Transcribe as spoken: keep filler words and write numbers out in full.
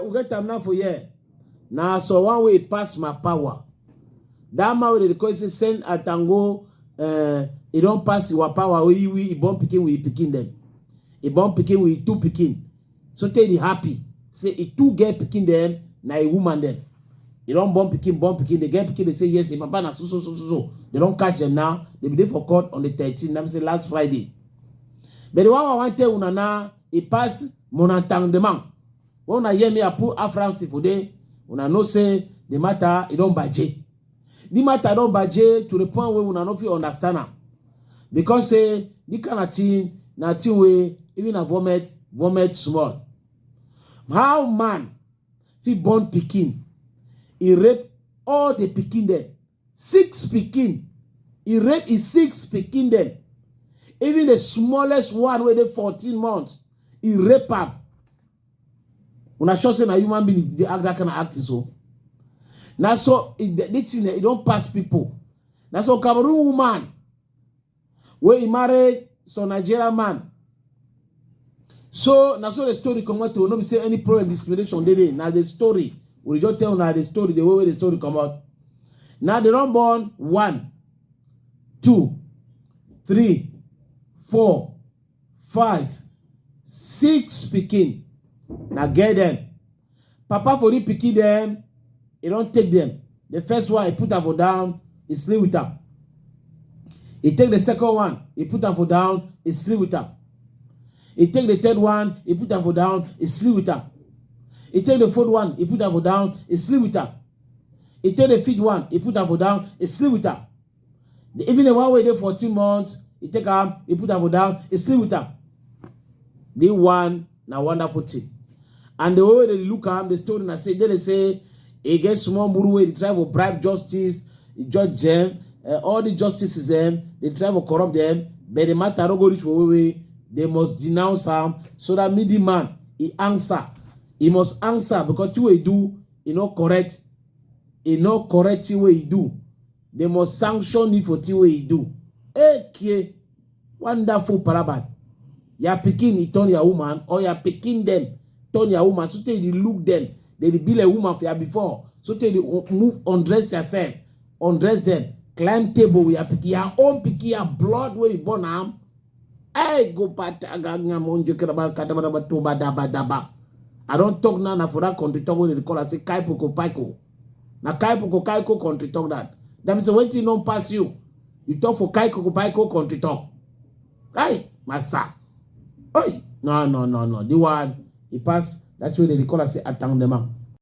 We get am now for here. Na so one wey pass my power. That man wey dey call say send Atango, eh, e don pass our power. We, we, e born pikin, we pikin dem. E born pikin, we two pikin. So tey dey happy. Say e two get pikin dem, na e woman dem. E don born pikin, born pikin. Dey get pikin, dey say yes, e papa na so, so, so, so, so. Dey don catch dem now. Dey be dey for court on the thirteen. That mean say last Friday. But the one I wan tell una now, e pass mon entendement. When una hear me, I put a France for there. Una know say the matter, e don baje. The matter don baje to the point wey una no fit understand am. Because say, the kind of thing, na thing wey, even a vomit, vomit small. How man fit born pikin, e rape all the pikin dem, six pikin, e rape e six pikin dem, even the smallest one wey dey fourteen months, e rape am. Una sure say na human being dey act that kind of acting so? Na so e, the, the thing, eh, e don pass people. Na so Cameroon woman wey e marry some Nigerian man. So na so the story comot o. No be say any problem, discrimination dey dey. Na the story. We just tell una the story, the way wey the story comot. Now dey don born one, two, three, four, five, six pikin. Na girl dem. Papa for the pikin dem, e don take dem. The first one, e put am for down, e sleep with am. E take the second one, e put am for down, e sleep with am. E take the third one, e put am for down, e sleep with am. E take the fourth one, e put am for down, e sleep with am. E take the fifth one, e put am for down, e sleep with am. The, even the one wey dey fourteen months, e take am, e put am for down, e sleep with am. The one na wonderful thing. And the way wey dey look am, the story na say, dey dey say, e get small muru wey dey try for bribe justice, judge dem, eh, all the justices dem, dey try for corrupt dem, but the matter no go reach for wey wey dey must denounce am, so that me the man, e answer. E must answer because thing wey e do, e no correct. E no correct thing wey e do. Dey must sanction yi for thing wey e do. Ekie, wonderful palabas. Ya pikin e turn ya woman, or ya pikin dem turn ya woman? So tey you dey look dem, dey dey be like woman for ya before. So tey you dey move, undress yourself, undress dem, climb table with ya pikin, ya own pikin, ya blood wey you born am. Hey, go pat aga nyamonje keraba kadaba daba toba daba daba. I don talk now, na for that country talk wey dey call am say kai poko paiko. Na kai poko kaiko country talk that. That mean say wetin no pass you, you talk for kai koko paiko country talk. Hey, massa. Oi, no, no, no, no. The one, e pass, that way dey call am say attendement.